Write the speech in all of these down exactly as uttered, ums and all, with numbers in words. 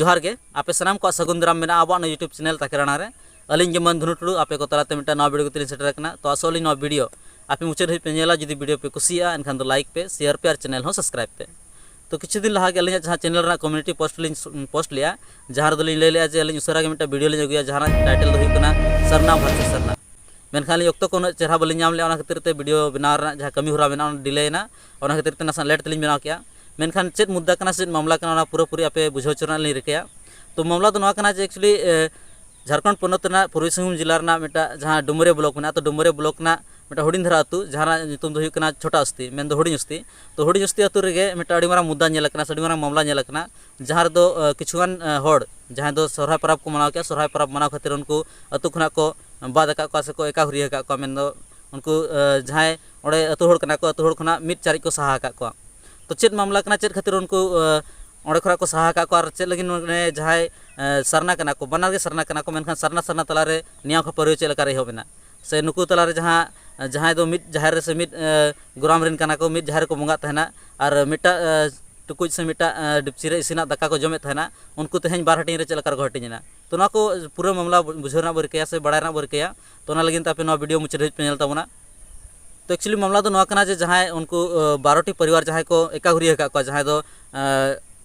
ᱡᱚᱦᱟᱨ ᱜᱮ, ᱟᱯᱮ ᱥᱟᱱᱟᱢ ᱠᱚᱣᱟᱜ ᱥᱟᱹᱜᱩᱱ ᱫᱟᱨᱟᱢ ᱢᱮᱱᱟᱜᱼᱟ ᱟᱵᱚᱣᱟᱜ ᱱᱚᱣᱟ YouTube channel ᱛᱟᱠᱮ ᱨᱟᱱᱟ ᱨᱮ᱾ ᱟᱹᱞᱤᱧ ᱜᱮ ᱢᱟᱹᱱ ᱫᱷᱩᱱᱩ ᱴᱩᱰᱩ, ᱟᱯᱮ ᱠᱚ ᱛᱟᱞᱟᱛᱮ ᱢᱤᱫᱴᱟᱝ ᱱᱟᱣᱟ video ᱠᱟᱛᱮ ᱞᱤᱧ ᱥᱮᱴᱮᱨ ᱟᱠᱟᱱᱟ᱾ ᱛᱚ ᱟᱥᱚᱜ ᱟᱹᱞᱤᱧ ᱱᱚᱣᱟ video ᱟᱯᱮ ᱢᱩᱪᱟᱹᱫ ᱫᱷᱟᱹᱵᱤᱡ ᱯᱮ ᱧᱮᱞᱟ᱾ ᱡᱩᱫᱤ video ᱯᱮ ᱠᱩᱥᱤᱭᱟᱜᱼᱟ, ᱮᱱᱠᱷᱟᱱ ᱫᱚ like ᱯᱮ, share ᱯᱮ ᱟᱨ channel ᱦᱚᱸ subscribe ᱯᱮ᱾ ᱛᱚ ᱠᱤᱪᱷᱩ ᱫᱤᱱ ᱞᱟᱦᱟ ᱜᱮ ᱟᱹᱞᱤᱧᱟᱜ ᱡᱟᱦᱟᱸ channel ᱨᱮᱱᱟᱜ community post ᱞᱤᱧ post ᱞᱮᱜᱼᱟ, ᱡᱟᱦᱟᱸ ᱨᱮᱫᱚ ᱞᱤᱧ ᱞᱟᱹᱭ ᱞᱮᱜᱼᱟ ᱡᱮ ᱟᱹᱞᱤᱧ ᱩᱥᱟᱹᱨᱟ ᱜᱮ ᱢᱤᱫᱴᱟᱝ video ᱞᱤᱧ ᱟᱹᱜᱩᱭᱟ, ᱡᱟᱦᱟᱸ ᱨᱮᱱᱟᱜ title ᱫᱚ ᱦᱩᱭᱩᱜ ᱠᱟᱱᱟ ᱥᱟᱨᱱᱟ versus ᱥᱟᱨᱱᱟ᱾ ᱢᱮᱱᱠᱷᱟᱱ ᱟᱹᱞᱤᱧ ᱚᱠᱛᱚ ᱠᱚ ᱩᱱᱟᱹᱜ ᱪᱮᱦᱨᱟ ᱵᱟᱹᱞᱤᱧ ᱧᱟᱢ ᱞᱮᱜᱼᱟ, ᱚᱱᱟ ᱠᱷᱟᱹᱛᱤᱨ ᱛᱮ video ᱵᱮᱱᱟᱣ ᱨᱮᱱᱟᱜ ᱡᱟᱦᱟᱸ ᱠᱟᱹᱢᱤ ᱦᱚᱨᱟ ᱢᱮᱱᱟᱜᱼᱟ, ᱚᱱᱟ delay ᱮᱱᱟ᱾ ᱚᱱᱟ ᱠᱷᱟᱹᱛᱤᱨ ᱛᱮ ᱱᱟᱥᱮᱱᱟᱜ late ᱛᱮᱞᱤᱧ ᱵᱮᱱᱟᱣ ᱠᱮᱜᱼᱟ᱾ ᱢᱮᱱᱠᱷᱟᱱ ᱪᱮᱫ ᱢᱩᱫᱽᱫᱟ ᱠᱟᱱᱟ, ᱪᱮᱫ ᱢᱟᱢᱞᱟ ᱠᱟᱱᱟ, ᱚᱱᱟ ᱯᱩᱨᱟᱹᱯᱩᱨᱤ ᱟᱯᱮ ᱵᱩᱡᱷᱟᱹᱣ ᱦᱚᱪᱚ ᱨᱮᱱᱟᱜ ᱞᱤᱧ ᱨᱤᱠᱟᱹᱭᱟ᱾ ᱛᱚ ᱢᱟᱢᱞᱟ ᱫᱚ ᱱᱚᱣᱟ ᱠᱟᱱᱟ ᱡᱮ actually, ᱮ, ᱡᱷᱟᱲᱠᱷᱚᱸᱰ ᱯᱚᱱᱚᱛ ᱨᱮᱱᱟᱜ ᱯᱩᱨᱵᱤ ᱥᱤᱝᱵᱷᱩᱢ ᱡᱮᱞᱟ ᱨᱮᱱᱟᱜ ᱢᱤᱫᱴᱟᱝ ᱡᱟᱦᱟᱸ ᱰᱩᱢᱩᱨᱤᱭᱟᱹ block ᱢᱮᱱᱟᱜᱼᱟ, ᱛᱚ ᱰᱩᱢᱩᱨᱤᱭᱟᱹ block ᱨᱮᱱᱟᱜ ᱢᱤᱫᱴᱟᱝ ᱦᱩᱰᱤᱧ ᱫᱷᱟᱨᱟ ᱟᱹᱛᱩ, ᱡᱟᱦᱟᱸ ᱨᱮᱱᱟᱜ ᱧᱩᱛᱩᱢ ᱫᱚ ᱦᱩᱭᱩᱜ ᱠᱟᱱᱟ ᱪᱷᱳᱴᱟ ᱩᱥᱛᱤ, ᱢᱮᱱᱫᱚ ᱦᱩᱰᱤᱧ ᱩᱥᱛᱤ᱾ ᱛᱚ ᱦᱩᱰᱤᱧ ᱩᱥᱛᱤ ᱟᱹᱛᱩ ᱨᱮᱜᱮ ᱢᱤᱫᱴᱟᱝ ᱟᱹᱰᱤ ᱢᱟᱨᱟᱝ ᱢᱩᱫᱽᱫᱟ ᱧᱮᱞ ᱟᱠᱟᱱᱟ ᱥᱮ ᱟᱹᱰᱤ ᱢᱟᱨᱟᱝ ᱢᱟᱢᱞᱟ ᱧᱮᱞ ᱟᱠᱟᱱᱟ, ᱡᱟᱦᱟᱸ ᱨᱮᱫᱚ, ᱮ, ᱠᱤᱪᱷᱩᱜᱟᱱ, ᱮ, ᱦᱚᱲ ᱡᱟᱦᱟᱸᱭ ᱫᱚ ᱥᱚᱨᱦᱟᱭ ᱯᱚᱨᱚᱵᱽ ᱠᱚ ᱢᱟᱱᱟᱣ ᱠᱮᱜᱼᱟ, ᱥᱚᱨᱦᱟᱭ ᱯᱚᱨᱚᱵᱽ ᱢᱟᱱᱟᱣ ᱠᱷᱟᱹᱛᱤᱨ ᱩᱱᱠᱩ ᱟᱹᱛᱩ ᱠᱷᱚᱱᱟᱜ ᱠᱚ ᱵᱟᱫ ᱟᱠᱟᱫ ᱠᱚᱣᱟ ᱥᱮᱠᱚ ᱮᱠᱟ ᱦᱩᱨᱤᱭᱟᱹ ᱟᱠᱟᱫ ᱠᱚᱣᱟ, ᱢᱮᱱᱫᱚ ᱩᱱᱠᱩ, ᱮ, ᱡᱟᱦᱟᱸᱭ ᱚᱸᱰᱮ ᱟᱹᱛᱩ ᱦᱚᱲ ᱠᱟᱱᱟ ᱠᱚ, ᱟᱹᱛᱩ ᱦᱚᱲ ᱠᱷᱚᱱᱟᱜ ᱢᱤᱫ ᱪᱟᱹᱨᱤᱡ ᱠᱚ ᱥᱟᱦᱟ ᱟᱠᱟᱫ ᱠᱚᱣᱟ᱾ ᱛᱚ ᱪᱮᱫ ᱢᱟᱢᱞᱟ ᱠᱟᱱᱟ, ᱪᱮᱫ ᱠᱷᱟᱹᱛᱤᱨ ᱩᱱᱠᱩ, ᱮ, ᱚᱸᱰᱮ ᱠᱷᱚᱱᱟᱜ ᱠᱚ ᱥᱟᱦᱟ ᱟᱠᱟᱫ ᱠᱚᱣᱟ ᱟᱨ ᱪᱮᱫ ᱞᱟᱹᱜᱤᱫ ᱱᱚᱰᱮ ᱡᱟᱦᱟᱸᱭ, ᱮ, ᱥᱟᱨᱱᱟ ᱠᱟᱱᱟ ᱠᱚ, ᱵᱟᱱᱟᱨ ᱜᱮ ᱥᱟᱨᱱᱟ ᱠᱟᱱᱟ ᱠᱚ, ᱢᱮᱱᱠᱷᱟᱱ ᱥᱟᱨᱱᱟ ᱥᱟᱨᱱᱟ ᱛᱟᱞᱟᱨᱮ ᱱᱮᱭᱟᱣ ᱠᱷᱟᱹᱯᱟᱹᱨᱤ ᱪᱮᱫ ᱞᱮᱠᱟ ᱨᱮ ᱮᱦᱚᱵ ᱮᱱᱟ? ᱥᱮ ᱱᱩᱠᱩ ᱛᱟᱞᱟᱨᱮ ᱡᱟᱦᱟᱸ, ᱡᱟᱦᱟᱸᱭ ᱫᱚ ᱢᱤᱫ ᱡᱟᱦᱮᱨ ᱨᱮ ᱥᱮ ᱢᱤᱫ, ᱮ, ᱜᱚᱨᱟᱢ ᱨᱮᱱ ᱠᱟᱱᱟ ᱠᱚ, ᱢᱤᱫ ᱡᱟᱦᱮᱨ ᱨᱮᱠᱚ ᱵᱚᱸᱜᱟᱜ ᱛᱟᱦᱮᱱᱟ, ᱟᱨ ᱢᱤᱫᱴᱟᱜ, ᱮ, ᱴᱩᱠᱩᱡ ᱥᱮ ᱢᱤᱫᱴᱟᱜ, ᱮ, ᱰᱮᱯᱪᱤ ᱨᱮ ᱤᱥᱤᱱᱟᱜ ᱫᱟᱠᱟ ᱠᱚ ᱡᱚᱢᱮᱫ ᱛᱟᱦᱮᱱᱟ, ᱩᱱᱠᱩ ᱛᱮᱦᱮᱧ ᱵᱟᱨ ᱦᱟᱹᱴᱤᱧ ᱨᱮ ᱪᱮᱫ ᱞᱮᱠᱟ ᱨᱮᱠᱚ ᱦᱟᱹᱴᱤᱧ ᱮᱱᱟ? ᱛᱚ ᱱᱚᱣᱟ ᱠᱚ ᱯᱩᱨᱟᱹ ᱢᱟᱢᱞᱟ ᱵᱩᱡᱷᱟᱹᱣ ᱨᱮᱱᱟᱜ ᱵᱚ ᱨᱤᱠᱟᱹᱭᱟ ᱥᱮ ᱵᱟᱲᱟᱭ ᱨᱮᱱᱟᱜ ᱵᱚ ᱨᱤᱠᱟᱹᱭᱟ᱾ ᱛᱚ ᱚᱱᱟ ᱞᱟᱹᱜᱤᱫ ᱛᱮ ᱟᱯᱮ ᱱᱚᱣᱟ video ᱢᱩᱪᱟᱹᱫ ᱫᱷᱟᱹᱵᱤᱡ ᱯᱮ ᱧᱮᱞ ᱛᱟᱵᱚᱱᱟ᱾ ᱛᱚ actually ᱢᱟᱢᱞᱟ ᱫᱚ ᱱᱚᱣᱟ ᱠᱟᱱᱟ ᱡᱮ ᱡᱟᱦᱟᱸᱭ ᱩᱱᱠᱩ, ᱮ, ᱵᱟᱨᱚ ᱴᱤ ᱯᱚᱨᱤᱵᱟᱨ ᱡᱟᱦᱟᱸᱭ ᱠᱚ ᱮᱠᱟ ᱦᱩᱨᱤᱭᱟᱹ ᱟᱠᱟᱫ ᱠᱚᱣᱟ, ᱡᱟᱦᱟᱸᱭ ᱫᱚ, ᱮ,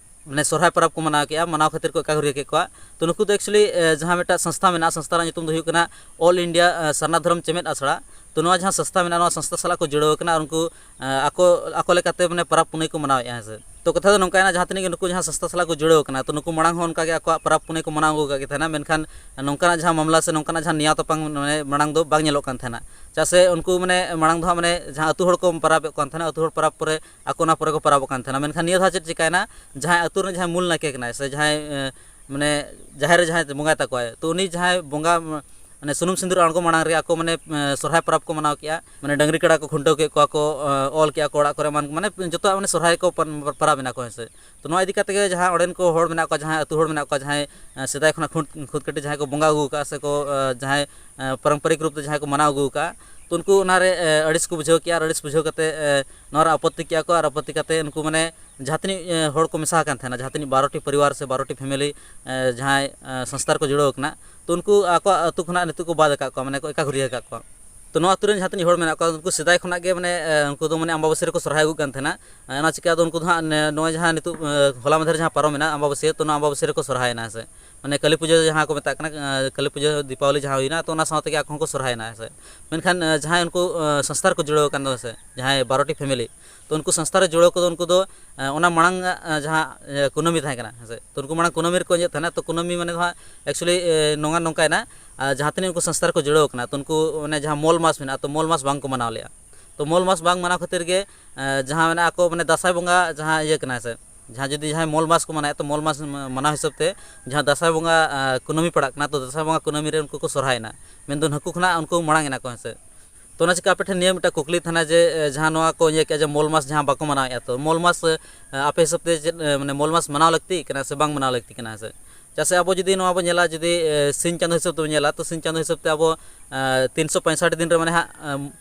ᱢᱟᱱᱮ ᱥᱚᱨᱦᱟᱭ ᱯᱚᱨᱚᱵᱽ ᱠᱚ ᱢᱟᱱᱟᱣ ᱠᱮᱜᱼᱟ, ᱢᱟᱱᱟᱣ ᱠᱷᱟᱹᱛᱤᱨ ᱠᱚ ᱮᱠᱟ ᱦᱩᱨᱤᱭᱟᱹ ᱠᱮᱫ ᱠᱚᱣᱟ᱾ ᱛᱚ ᱱᱩᱠᱩ ᱫᱚ actually, ᱮ, ᱡᱟᱦᱟᱸ ᱢᱤᱫᱴᱟᱝ ᱥᱚᱝᱥᱛᱷᱟ ᱢᱮᱱᱟᱜᱼᱟ, ᱥᱚᱝᱥᱛᱷᱟ ᱨᱮᱱᱟᱜ ᱧᱩᱛᱩᱢ ᱫᱚ ᱦᱩᱭᱩᱜ ᱠᱟᱱᱟ All India, ᱮ, ᱥᱟᱨᱱᱟ ᱫᱷᱚᱨᱚᱢ ᱪᱮᱢᱮᱫ ᱟᱥᱲᱟ᱾ ᱛᱚ ᱱᱚᱣᱟ ᱡᱟᱦᱟᱸ ᱥᱚᱝᱥᱛᱷᱟ ᱢᱮᱱᱟᱜᱼᱟ, ᱱᱚᱣᱟ ᱥᱚᱝᱥᱛᱷᱟ ᱥᱟᱞᱟᱜ ᱠᱚ ᱡᱩᱲᱟᱹᱣ ᱟᱠᱟᱱᱟ ᱟᱨ ᱩᱱᱠᱩ, ᱮ, ᱟᱠᱚ, ᱟᱠᱚ ᱞᱮᱠᱟᱛᱮ ᱢᱟᱱᱮ ᱯᱚᱨᱚᱵᱽ ᱯᱩᱱᱟᱹᱭ ᱠᱚ ᱢᱟᱱᱟᱣᱮᱫᱼᱟ, ᱦᱮᱸ ᱥᱮ᱾ ᱛᱚ ᱠᱟᱛᱷᱟ ᱫᱚ ᱱᱚᱝᱠᱟᱭᱮᱱᱟ, ᱡᱟᱦᱟᱸ ᱛᱤᱱᱟᱹᱜ ᱜᱮ ᱱᱩᱠᱩ ᱡᱟᱦᱟᱸ ᱥᱚᱝᱥᱛᱷᱟ ᱥᱟᱞᱟᱜ ᱠᱚ ᱡᱩᱲᱟᱹᱣ ᱟᱠᱟᱱᱟ, ᱛᱚ ᱱᱩᱠᱩ ᱢᱟᱲᱟᱝ ᱦᱚᱸ ᱚᱱᱠᱟ ᱜᱮ ᱟᱠᱚᱣᱟᱜ ᱯᱚᱨᱚᱵᱽ ᱯᱩᱱᱟᱹᱭ ᱠᱚ ᱢᱟᱱᱟᱣ ᱟᱹᱜᱩ ᱟᱠᱟᱫ ᱜᱮ ᱛᱟᱦᱮᱱᱟ, ᱢᱮᱱᱠᱷᱟᱱ ᱱᱚᱝᱠᱟᱱᱟᱜ ᱡᱟᱦᱟᱸ ᱢᱟᱢᱞᱟ ᱥᱮ ᱱᱚᱝᱠᱟᱱᱟᱜ ᱡᱟᱦᱟᱸ ᱱᱮᱭᱟᱣ ᱛᱟᱯᱟᱢ ᱢᱟᱱᱮ ᱢᱟᱲᱟᱝ ᱫᱚ ᱵᱟᱝ ᱧᱮᱞᱚᱜ ᱠᱟᱱ ᱛᱟᱦᱮᱱᱟ᱾ ᱪᱮᱫᱟᱜ ᱥᱮ ᱩᱱᱠᱩ ᱢᱟᱱᱮ ᱢᱟᱲᱟᱝ ᱫᱚ ᱦᱟᱸᱜ ᱢᱟᱱᱮ ᱡᱟᱦᱟᱸ ᱟᱹᱛᱩ ᱦᱚᱲ ᱠᱚ ᱯᱚᱨᱚᱵᱮᱫ ᱠᱟᱱ ᱛᱟᱦᱮᱱᱟ, ᱟᱹᱛᱩ ᱦᱚᱲ ᱯᱚᱨᱚᱵᱽ ᱯᱚᱨᱮ ᱟᱠᱚ ᱚᱱᱟ ᱯᱚᱨᱮ ᱠᱚ ᱯᱚᱨᱚᱵᱚᱜ ᱠᱟᱱ ᱛᱟᱦᱮᱱᱟ, ᱢᱮᱱᱠᱷᱟᱱ ᱱᱤᱭᱟᱹ ᱫᱷᱟᱣ ᱪᱮᱫ ᱪᱤᱠᱟᱹᱭᱮᱱᱟ, ᱡᱟᱦᱟᱸᱭ ᱟᱹᱛᱩ ᱨᱮᱱ ᱡᱟᱦᱟᱸᱭ ᱢᱩᱞ ᱱᱟᱭᱠᱮ ᱠᱟᱱᱟᱭ ᱥᱮ ᱡᱟᱦᱟᱸᱭ, ᱮ, ᱢᱟᱱᱮ ᱡᱟᱦᱮᱨ ᱨᱮ ᱡᱟᱦᱟᱸᱭ ᱵᱚᱸᱜᱟᱭ ᱛᱟᱠᱚᱣᱟᱭ, ᱛᱚ ᱩᱱᱤ ᱡᱟᱦᱟᱸᱭ ᱵᱚᱸᱜᱟ, ᱢᱟᱱᱮ ᱥᱩᱱᱩᱢ ᱥᱤᱸᱫᱩᱨ ᱟᱬᱜᱚ ᱢᱟᱲᱟᱝ ᱨᱮ ᱟᱠᱚ ᱢᱟᱱᱮ, ᱮ, ᱥᱚᱨᱦᱟᱭ ᱯᱚᱨᱚᱵᱽ ᱠᱚ ᱢᱟᱱᱟᱣ ᱠᱮᱜᱼᱟ, ᱢᱟᱱᱮ ᱰᱟᱹᱝᱨᱤ ᱠᱟᱰᱟ ᱠᱚ ᱠᱷᱩᱱᱴᱟᱹᱣ ᱠᱮᱫ ᱠᱚᱣᱟ ᱠᱚ, ᱮ, ᱚᱞ ᱠᱮᱜᱼᱟ ᱠᱚ ᱚᱲᱟᱜ ᱠᱚᱨᱮ, ᱢᱟᱱ-, ᱢᱟᱱᱮ ᱡᱚᱛᱚᱣᱟᱜ ᱢᱟᱱᱮ ᱥᱚᱨᱦᱟᱭ ᱠᱚ ᱯᱚᱨ-, ᱯᱚᱨᱟᱵᱽ ᱮᱱᱟ ᱠᱚ, ᱦᱮᱸ ᱥᱮ᱾ ᱛᱚ ᱱᱚᱣᱟ ᱤᱫᱤ ᱠᱟᱛᱮ ᱜᱮ ᱡᱟᱦᱟᱸ ᱚᱸᱰᱮᱱ ᱠᱚ ᱦᱚᱲ ᱢᱮᱱᱟᱜ ᱠᱚᱣᱟ, ᱡᱟᱦᱟᱸᱭ ᱟᱹᱛᱩ ᱦᱚᱲ ᱢᱮᱱᱟᱜ ᱠᱚᱣᱟ, ᱡᱟᱦᱟᱸᱭ, ᱮ, ᱥᱮᱫᱟᱭ ᱠᱷᱚᱱᱟᱜ ᱠᱷᱩᱸᱛ, ᱠᱷᱩᱸᱛ ᱠᱟᱹᱴᱤᱡ ᱡᱟᱦᱟᱸᱭ ᱠᱚ ᱵᱚᱸᱜᱟ ᱟᱹᱜᱩ ᱟᱠᱟᱫᱼᱟ ᱥᱮ ᱠᱚ, ᱮ, ᱡᱟᱦᱟᱸᱭ, ᱮ, ᱯᱟᱨᱚᱢᱯᱚᱨᱤᱠ ᱨᱩᱯ ᱛᱮ ᱡᱟᱦᱟᱸᱭ ᱠᱚ ᱢᱟᱱᱟᱣ ᱟᱹᱜᱩ ᱟᱠᱟᱫᱼᱟ, ᱛᱚ ᱩᱱᱠᱩ ᱚᱱᱟ ᱨᱮ, ᱮ, ᱟᱹᱲᱤᱥ ᱠᱚ ᱵᱩᱡᱷᱟᱹᱣ ᱠᱮᱜᱼᱟ ᱟᱨ ᱟᱹᱲᱤᱥ ᱵᱩᱡᱷᱟᱹᱣ ᱠᱟᱛᱮ, ᱮ, ᱱᱚᱣᱟ ᱨᱮ ᱟᱯᱚᱛᱛᱤ ᱠᱮᱜᱼᱟ ᱠᱚ ᱟᱨ ᱟᱯᱚᱛᱛᱤ ᱠᱟᱛᱮ ᱩᱱᱠᱩ ᱢᱟᱱᱮ ᱡᱟᱦᱟᱸ ᱛᱤᱱᱟᱹᱜ ᱦᱚᱲ ᱠᱚ ᱢᱮᱥᱟ ᱟᱠᱟᱱ ᱛᱟᱦᱮᱱᱟ, ᱡᱟᱦᱟᱸ ᱛᱤᱱᱟᱹᱜ ᱵᱟᱨᱚᱴᱤ ᱯᱚᱨᱤᱵᱟᱨ ᱥᱮ ᱵᱟᱨᱚᱴᱤ ᱯᱷᱮᱢᱮᱞᱤ ᱡᱟᱦᱟᱸᱭ ᱥᱚᱝᱥᱛᱷᱟ ᱨᱮᱠᱚ ᱡᱩᱲᱟᱹᱣ ᱟᱠᱟᱱᱟ, ᱛᱚ ᱩᱱᱠᱩ ᱟᱠᱚᱣᱟᱜ ᱟᱹᱛᱩ ᱠᱷᱚᱱᱟᱜ ᱱᱤᱛᱚᱜ ᱠᱚ ᱵᱟᱫ ᱟᱠᱟᱫ ᱠᱚᱣᱟ, ᱢᱟᱱᱮ ᱠᱚ ᱮᱠᱟ ᱜᱷᱩᱨᱤᱭᱟᱹ ᱟᱠᱟᱫ ᱠᱚᱣᱟ᱾ ᱛᱚ ᱱᱚᱣᱟ ᱟᱹᱛᱩ ᱨᱮᱱ ᱡᱟᱦᱟᱸ ᱛᱤᱱᱟᱹᱜ ᱦᱚᱲ ᱢᱮᱱᱟᱜ ᱠᱚᱣᱟ, ᱩᱱᱠᱩ ᱥᱮᱫᱟᱭ ᱠᱷᱚᱱᱟᱜ ᱜᱮ ᱢᱟᱱᱮ ᱩᱱᱠᱩ ᱫᱚ ᱢᱟᱱᱮ ᱟᱢᱵᱟᱵᱟᱹᱥᱭᱟᱹ ᱨᱮᱠᱚ ᱥᱚᱨᱦᱟᱭ ᱟᱹᱜᱩᱜ ᱠᱟᱱ ᱛᱟᱦᱮᱱᱟ᱾ ᱚᱱᱟ ᱪᱤᱠᱟᱹ ᱟᱫᱚ ᱩᱱᱠᱩ ᱫᱚ ᱦᱟᱸᱜ ᱱᱚᱜᱼᱚᱭ ᱡᱟᱦᱟᱸ ᱱᱤᱛᱚᱜ ᱦᱚᱞᱟ ᱢᱟᱫᱷᱮᱨ ᱡᱟᱦᱟᱸ ᱯᱟᱨᱚᱢᱮᱱᱟ ᱟᱢᱵᱟᱵᱟᱹᱥᱭᱟᱹ, ᱛᱚ ᱱᱚᱣᱟ ᱟᱢᱵᱟᱵᱟᱹᱥᱭᱟᱹ ᱨᱮᱠᱚ ᱥᱚᱨᱦᱟᱭᱮᱱᱟ ᱦᱮᱸ ᱥᱮ᱾ ᱢᱟᱱᱮ ᱠᱟᱹᱞᱤ ᱯᱩᱡᱟᱹ ᱡᱟᱦᱟᱸ ᱠᱚ ᱢᱮᱛᱟᱜ ᱠᱟᱱᱟ, ᱠᱟᱹᱞᱤ ᱯᱩᱡᱟᱹ ᱫᱤᱯᱟᱵᱚᱞᱤ ᱡᱟᱦᱟᱸ ᱦᱩᱭᱱᱟ, ᱛᱚ ᱚᱱᱟ ᱥᱟᱶ ᱛᱮᱜᱮ ᱟᱠᱚ ᱦᱚᱸᱠᱚ ᱥᱚᱨᱦᱟᱭᱮᱱᱟ ᱦᱮᱸ ᱥᱮ᱾ ᱢᱮᱱᱠᱷᱟᱱ ᱡᱟᱦᱟᱸᱭ ᱩᱱᱠᱩ ᱥᱚᱝᱥᱛᱷᱟ ᱨᱮᱠᱚ ᱡᱩᱲᱟᱹᱣ ᱟᱠᱟᱱ ᱫᱚ ᱦᱮᱸ ᱥᱮ, ᱡᱟᱦᱟᱸᱭ ᱵᱟᱨᱚᱴᱤ ᱯᱷᱮᱢᱮᱞᱤ, ᱛᱚ ᱩᱱᱠᱩ ᱥᱚᱝᱥᱛᱷᱟ ᱨᱮ ᱡᱩᱲᱟᱹᱣ ᱠᱚᱫᱚ ᱩᱱᱠᱩ ᱫᱚ ᱚᱱᱟ ᱢᱟᱲᱟᱝ ᱡᱟᱦᱟᱸ ᱠᱩᱱᱟᱹᱢᱤ ᱛᱟᱦᱮᱸ ᱠᱟᱱᱟ ᱦᱮᱸ ᱥᱮ, ᱛᱚ ᱩᱱᱠᱩ ᱢᱟᱲᱟᱝ ᱠᱩᱱᱟᱹᱢᱤ ᱨᱮᱠᱚ ᱤᱭᱟᱹᱜ ᱛᱟᱦᱮᱱᱟ᱾ ᱛᱚ ᱠᱩᱱᱟᱹᱢᱤ ᱢᱟᱱᱮ ᱫᱚ ᱦᱟᱸᱜ ᱮᱠᱪᱩᱭᱮᱞᱤ ᱱᱚᱝᱠᱟ ᱱᱚᱝᱠᱟᱭᱮᱱᱟ, ᱟᱨ ᱡᱟᱦᱟᱸ ᱛᱤᱱᱟᱹᱜ ᱩᱱᱠᱩ ᱥᱚᱝᱥᱛᱷᱟ ᱨᱮᱠᱚ ᱡᱩᱲᱟᱹᱣ ᱟᱠᱟᱱᱟ, ᱛᱚ ᱩᱱᱠᱩ ᱚᱱᱮ ᱡᱟᱦᱟᱸ ᱢᱚᱞ ᱢᱟᱥ ᱢᱮᱱᱟᱜᱼᱟ, ᱛᱚ ᱢᱚᱞ ᱢᱟᱥ ᱵᱟᱝ ᱠᱚ ᱢᱟᱱᱟᱣ ᱞᱮᱜᱼᱟ᱾ ᱛᱚ ᱢᱚᱞ ᱢᱟᱥ ᱵᱟᱝ ᱢᱟᱱᱟᱣ ᱠᱷᱟᱹᱛᱤᱨ ᱜᱮ ᱡᱟᱦᱟᱸ ᱢᱮᱱᱟᱜᱼᱟ ᱟᱠᱚ ᱢᱟᱱᱮ ᱫᱟᱸᱥᱟᱭ ᱵᱚᱸᱜᱟ ᱡᱟᱦᱟᱸ ᱤᱭᱟᱹ ᱠᱟᱱᱟ ᱥᱮ, ᱡᱟᱦᱟᱸ ᱡᱩᱫᱤ ᱡᱟᱦᱟᱸᱭ ᱢᱚᱞ ᱢᱟᱥ ᱠᱚ ᱢᱟᱱᱟᱣᱮᱫ, ᱛᱚ ᱢᱚᱞ ᱢᱟᱥ ᱢᱟᱱᱟᱣ ᱦᱤᱥᱟᱹᱵ ᱛᱮ ᱡᱟᱦᱟᱸ ᱫᱟᱸᱥᱟᱭ ᱵᱚᱸᱜᱟ ᱠᱩᱱᱟᱹᱢᱤ ᱯᱟᱲᱟᱜ ᱠᱟᱱᱟ, ᱛᱚ ᱫᱟᱸᱥᱟᱭ ᱵᱚᱸᱜᱟ ᱠᱩᱱᱟᱹᱢᱤ ᱨᱮ ᱩᱱᱠᱩ ᱠᱚ ᱥᱚᱨᱦᱟᱭᱮᱱᱟ, ᱢᱮᱱᱫᱚ ᱱᱩᱠᱩ ᱠᱷᱚᱱᱟᱜ ᱩᱱᱠᱩ ᱢᱟᱲᱟᱝ ᱮᱱᱟ ᱠᱚ ᱦᱮᱸ ᱥᱮ᱾ ᱛᱚ ᱚᱱᱟ ᱪᱤᱠᱟ ᱟᱯᱮ ᱴᱷᱮᱱ ᱱᱤᱭᱟᱹ ᱢᱤᱫᱴᱟᱝ ᱠᱩᱠᱞᱤ ᱛᱟᱦᱮᱱᱟ ᱡᱮ ᱡᱟᱦᱟᱸ ᱱᱚᱣᱟ ᱠᱚ ᱤᱭᱟᱹ ᱠᱮᱜᱼᱟ ᱡᱮ ᱢᱚᱞ ᱢᱟᱥ ᱡᱟᱦᱟᱸ ᱵᱟᱠᱚ ᱢᱟᱱᱟᱣᱮᱫᱼᱟ, ᱛᱚ ᱢᱚᱞ ᱢᱟᱥ ᱟᱯᱮ ᱦᱤᱥᱟᱹᱵ ᱛᱮ ᱪᱮᱫ ᱢᱟᱱᱮ ᱢᱚᱞ ᱢᱟᱥ ᱢᱟᱱᱟᱣ ᱞᱟᱹᱠᱛᱤ ᱠᱟᱱᱟ ᱥᱮ ᱵᱟᱝ ᱢᱟᱱᱟᱣ ᱞᱟᱹᱠᱛᱤ ᱠᱟᱱᱟ ᱦᱮᱸ ᱥᱮ? ᱪᱮᱫᱟᱜ ᱥᱮ ᱟᱵᱚ ᱡᱩᱫᱤ ᱱᱚᱣᱟ ᱵᱚᱱ ᱧᱮᱞᱟ, ᱡᱩᱫᱤ ᱥᱤᱧ ᱪᱟᱸᱫᱳ ᱦᱤᱥᱟᱹᱵ ᱛᱮᱵᱚᱱ ᱧᱮᱞᱟ, ᱛᱚ ᱥᱤᱧ ᱪᱟᱸᱫᱳ ᱦᱤᱥᱟᱹᱵ ᱛᱮ ᱟᱵᱚ ᱛᱤᱱᱥᱚ ᱯᱚᱸᱭᱥᱟᱴ ᱫᱤᱱ ᱨᱮ ᱢᱟᱱᱮ ᱦᱟᱸᱜ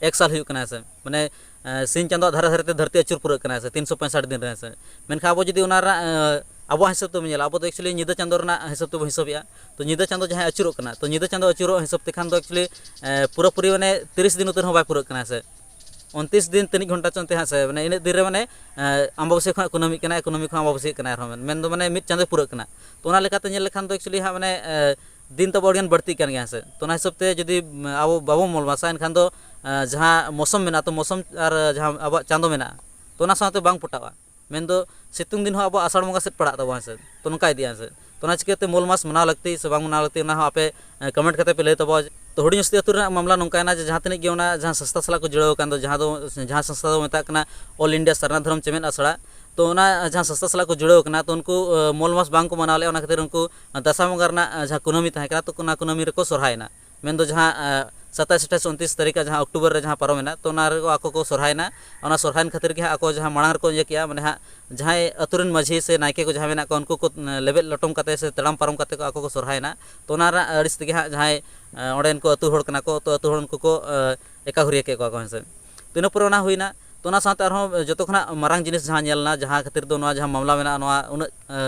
ᱮᱠ ᱥᱟᱞ ᱦᱩᱭᱩᱜ ᱠᱟᱱᱟ ᱦᱮᱸ ᱥᱮ᱾ ᱢᱟᱱᱮ ᱥᱤᱧ ᱪᱟᱸᱫᱳᱣᱟᱜ ᱫᱷᱟᱨᱮ ᱫᱷᱟᱨᱮ ᱛᱮ ᱫᱷᱟᱹᱨᱛᱤ ᱟᱹᱪᱩᱨ ᱯᱩᱨᱟᱹᱜ ᱠᱟᱱᱟ ᱦᱮᱸ ᱥᱮ, ᱛᱤᱱᱥᱚ ᱯᱚᱸᱭᱥᱟᱴ ᱫᱤᱱ ᱨᱮ ᱦᱮᱸ ᱥᱮ᱾ ᱢᱮᱱᱠᱷᱟᱱ ᱟᱵᱚ ᱡᱩᱫᱤ ᱚᱱᱟ ᱨᱮᱱᱟᱜ ᱟᱵᱚᱣᱟᱜ ᱦᱤᱥᱟᱹᱵ ᱛᱮᱵᱚᱱ ᱧᱮᱞᱟ, ᱟᱵᱚ ᱫᱚ ᱮᱠᱪᱩᱭᱮᱞᱤ ᱧᱤᱫᱟᱹ ᱪᱟᱸᱫᱳ ᱨᱮᱱᱟᱜ ᱦᱤᱥᱟᱹᱵ ᱛᱮᱵᱚᱱ ᱦᱤᱥᱟᱹᱵᱮᱜᱼᱟ᱾ ᱛᱚ ᱧᱤᱫᱟᱹ ᱪᱟᱸᱫᱳ ᱡᱟᱦᱟᱸᱭ ᱟᱹᱪᱩᱨᱚᱜ ᱠᱟᱱᱟ, ᱛᱚ ᱧᱤᱫᱟᱹ ᱪᱟᱸᱫᱳ ᱟᱹᱪᱩᱨᱚᱜ ᱦᱤᱥᱟᱹᱵ ᱛᱮᱠᱷᱟᱱ ᱫᱚ ᱮᱠᱪᱩᱭᱮᱞᱤ ᱯᱩᱨᱟᱹᱯᱩᱨᱤ ᱢᱟᱱᱮ ᱛᱤᱨᱤᱥ ᱫᱤᱱ ᱩᱛᱟᱹᱨ ᱦᱚᱸ ᱵᱟᱭ ᱯᱩᱨᱟᱹᱜ ᱠᱟᱱᱟ ᱦᱮᱸ ᱥᱮ᱾ ᱩᱱᱛᱤᱥ ᱫᱤᱱ ᱛᱤᱱᱟᱹᱜ ᱜᱷᱚᱱᱴᱟ ᱪᱚᱝ ᱛᱮ ᱦᱟᱸᱜ ᱥᱮ, ᱢᱟᱱᱮ ᱤᱱᱟᱹᱜ ᱫᱤᱱ ᱨᱮ ᱢᱟᱱᱮ ᱟᱢᱵᱟᱵᱟᱹᱥᱭᱟᱹ ᱠᱷᱚᱱᱟᱜ ᱠᱩᱱᱟᱹᱢᱤᱜ ᱠᱟᱱᱟᱭ, ᱠᱩᱱᱟᱹᱢᱤ ᱠᱷᱚᱱ ᱟᱢᱵᱟᱵᱟᱹᱥᱭᱟᱹᱜ ᱠᱟᱱᱟᱭ ᱟᱨᱦᱚᱸ, ᱢᱮᱱ ᱫᱚ ᱢᱟᱱᱮ ᱢᱤᱫ ᱪᱟᱸᱫᱳᱭ ᱯᱩᱨᱟᱹᱜ ᱠᱟᱱᱟ᱾ ᱛᱚ ᱚᱱᱟ ᱞᱮᱠᱟᱛᱮ ᱧᱮᱞ ᱞᱮᱠᱷᱟᱱ ᱫᱚ ᱮᱠᱪᱩᱭᱮᱞᱤ ᱦᱟᱸᱜ ᱢᱟᱱᱮ ᱫᱤᱱ ᱛᱟᱵᱚ ᱟᱹᱰᱤᱜᱟᱱ ᱵᱟᱹᱲᱛᱤᱜ ᱠᱟᱱ ᱜᱮᱭᱟ ᱦᱮᱸ ᱥᱮ᱾ ᱛᱚ ᱚᱱᱟ ᱦᱤᱥᱟᱹᱵ ᱛᱮ ᱡᱩᱫᱤ ᱟᱵᱚ ᱵᱟᱵᱚ ᱢᱚᱞ ᱢᱟᱥᱟ, ᱮᱱᱠᱷᱟᱱ ᱫᱚ ᱡᱟᱦᱟᱸ ᱢᱳᱥᱚᱢ ᱢᱮᱱᱟᱜᱼᱟ, ᱛᱚ ᱢᱳᱥᱚᱢ ᱟᱨ ᱡᱟᱦᱟᱸ ᱟᱵᱚᱣᱟᱜ ᱪᱟᱸᱫᱳ ᱢᱮᱱᱟᱜᱼᱟ, ᱛᱚ ᱚᱱᱟ ᱥᱟᱶᱛᱮ ᱵᱟᱝ ᱯᱚᱴᱟᱜᱼᱟ᱾ ᱢᱮᱱᱫᱚ ᱥᱤᱛᱩᱝ ᱫᱤᱱ ᱦᱚᱸ ᱟᱵᱚ ᱟᱥᱟᱲ ᱵᱚᱸᱜᱟ ᱥᱮᱫ ᱯᱟᱲᱟᱜ ᱛᱟᱵᱚᱱᱟ ᱦᱮᱸ ᱥᱮ, ᱛᱚ ᱱᱚᱝᱠᱟ ᱤᱫᱤᱜᱼᱟ ᱦᱮᱸ ᱥᱮ᱾ ᱛᱚ ᱚᱱᱟ ᱪᱤᱠᱟᱹᱛᱮ ᱢᱚᱞ ᱢᱟᱥ ᱢᱟᱱᱟᱣ ᱞᱟᱹᱠᱛᱤ ᱥᱮ ᱵᱟᱝ ᱢᱟᱱᱟᱣ ᱞᱟᱹᱠᱛᱤ, ᱚᱱᱟ ᱦᱚᱸ ᱟᱯᱮ ᱠᱚᱢᱮᱱᱴ ᱠᱟᱛᱮ ᱯᱮ ᱞᱟᱹᱭ ᱛᱟᱵᱚᱱᱟ᱾ ᱛᱚ ᱦᱩᱰᱤᱧ ᱵᱚᱥᱛᱤ ᱟᱹᱛᱩ ᱨᱮᱱᱟᱜ ᱢᱟᱢᱞᱟ ᱱᱚᱝᱠᱟᱭᱮᱱᱟ ᱡᱮ ᱡᱟᱦᱟᱸ ᱛᱤᱱᱟᱹᱜ ᱜᱮ ᱚᱱᱟ ᱡᱟᱦᱟᱸ ᱥᱚᱝᱥᱛᱷᱟ ᱥᱟᱞᱟᱜ ᱠᱚ ᱡᱩᱲᱟᱹᱣ ᱟᱠᱟᱱ ᱫᱚ, ᱡᱟᱦᱟᱸ ᱫᱚ ᱡᱟᱦᱟᱸ ᱥᱚᱝᱥᱛᱷᱟ ᱫᱚ ᱢᱮᱛᱟᱜ ᱠᱟᱱᱟ ᱚᱞ ᱤᱱᱰᱤᱭᱟ ᱥᱟᱨᱱᱟ ᱫᱷᱚᱨᱚᱢ ᱪᱮᱢᱮᱫ ᱟᱥᱲᱟ, ᱛᱚ ᱚᱱᱟ ᱡᱟᱦᱟᱸ ᱥᱚᱝᱥᱛᱷᱟ ᱥᱟᱞᱟᱜ ᱠᱚ ᱡᱩᱲᱟᱹᱣ ᱟᱠᱟᱱᱟ, ᱛᱚ ᱩᱱᱠᱩ ᱢᱚᱞ ᱢᱟᱥ ᱵᱟᱝ ᱠᱚ ᱢᱟᱱᱟᱣ ᱞᱮᱫᱼᱟ᱾ ᱚᱱᱟ ᱠᱷᱟᱹᱛᱤᱨ ᱩᱱᱠᱩ ᱫᱟᱸᱥᱟᱭ ᱵᱚᱸᱜᱟ ᱨᱮᱱᱟᱜ ᱡᱟᱦᱟᱸ ᱠᱩᱱᱟᱹᱢᱤ ᱛᱟᱦᱮᱸ ᱠᱟᱱᱟ, ᱛᱚ ᱚᱱᱟ ᱠᱩᱱᱟᱹᱢᱤ ᱨᱮᱠᱚ ᱥᱚᱨᱦᱟᱭᱮᱱᱟ᱾ ᱢᱮᱱᱫᱚ ᱡᱟᱦᱟᱸ ᱥᱟᱛᱟᱥ ᱟᱴᱷᱟᱥ ᱩᱱᱛᱤᱥ ᱛᱟᱹᱨᱤᱠᱷ ᱡᱟᱦᱟᱸ ᱚᱠᱴᱳᱵᱚᱨ ᱨᱮ ᱡᱟᱦᱟᱸ ᱯᱟᱨᱚᱢᱮᱱᱟ, ᱛᱚ ᱚᱱᱟ ᱨᱮ ᱟᱠᱚ ᱠᱚ ᱥᱚᱨᱦᱟᱭᱮᱱᱟ᱾ ᱚᱱᱟ ᱥᱚᱨᱦᱟᱭᱮᱱ ᱠᱷᱟᱹᱛᱤᱨ ᱜᱮ ᱦᱟᱸᱜ ᱟᱠᱚ ᱡᱟᱦᱟᱸ ᱢᱟᱲᱟᱝ ᱨᱮᱠᱚ ᱤᱭᱟᱹ ᱠᱮᱜᱼᱟ, ᱢᱟᱱᱮ ᱦᱟᱸᱜ ᱡᱟᱦᱟᱸᱭ ᱟᱹᱛᱩ ᱨᱮᱱ ᱢᱟᱹᱡᱷᱤ ᱥᱮ ᱱᱟᱭᱠᱮ ᱠᱚ ᱡᱟᱦᱟᱸᱭ ᱢᱮᱱᱟᱜ ᱠᱚᱣᱟ, ᱩᱱᱠᱩ ᱠᱚ ᱞᱮᱵᱮᱫ ᱞᱚᱴᱚᱢ ᱠᱟᱛᱮ ᱥᱮ ᱛᱟᱲᱟᱢ ᱯᱟᱨᱚᱢ ᱠᱟᱛᱮ ᱠᱚ ᱟᱠᱚ ᱠᱚ ᱥᱚᱨᱦᱟᱭᱮᱱᱟ᱾ ᱛᱚ ᱚᱱᱟ ᱨᱮᱱᱟᱜ ᱟᱹᱲᱤᱥ ᱛᱮᱜᱮ ᱦᱟᱸᱜ ᱡᱟᱦᱟᱸᱭ ᱚᱸᱰᱮᱱ ᱠᱚ ᱟᱹᱛᱩ ᱦᱚᱲ ᱠᱟᱱᱟ ᱠᱚ, ᱛᱚ ᱟᱹᱛᱩ ᱦᱚᱲ ᱩᱱᱠᱩ ᱠᱚ ᱮᱠᱟ ᱦᱩᱨᱤᱭᱟᱹ ᱠᱮᱫ ᱠᱚᱣᱟ ᱠᱚ ᱦᱮᱸ ᱥᱮ᱾ ᱛᱚ ᱤᱱᱟᱹ ᱯᱚᱨᱮ ᱚᱱᱟ ᱦᱩᱭᱱᱟ᱾ ᱛᱚ, ᱚᱱᱟ ᱥᱟᱶᱛᱮ ᱟᱨᱦᱚᱸ ᱡᱚᱛᱚ ᱠᱷᱚᱱᱟᱜ ᱢᱟᱨᱟᱝ ᱡᱤᱱᱤᱥ ᱡᱟᱦᱟᱸ ᱧᱮᱞ ᱮᱱᱟ, ᱡᱟᱦᱟᱸ ᱠᱷᱟᱹᱛᱤᱨ ᱫᱚ ᱱᱚᱣᱟ ᱡᱟᱦᱟᱸ ᱢᱟᱢᱞᱟ ᱢᱮᱱᱟᱜᱼᱟ, ᱱᱚᱣᱟ ᱩᱱᱟᱹᱜ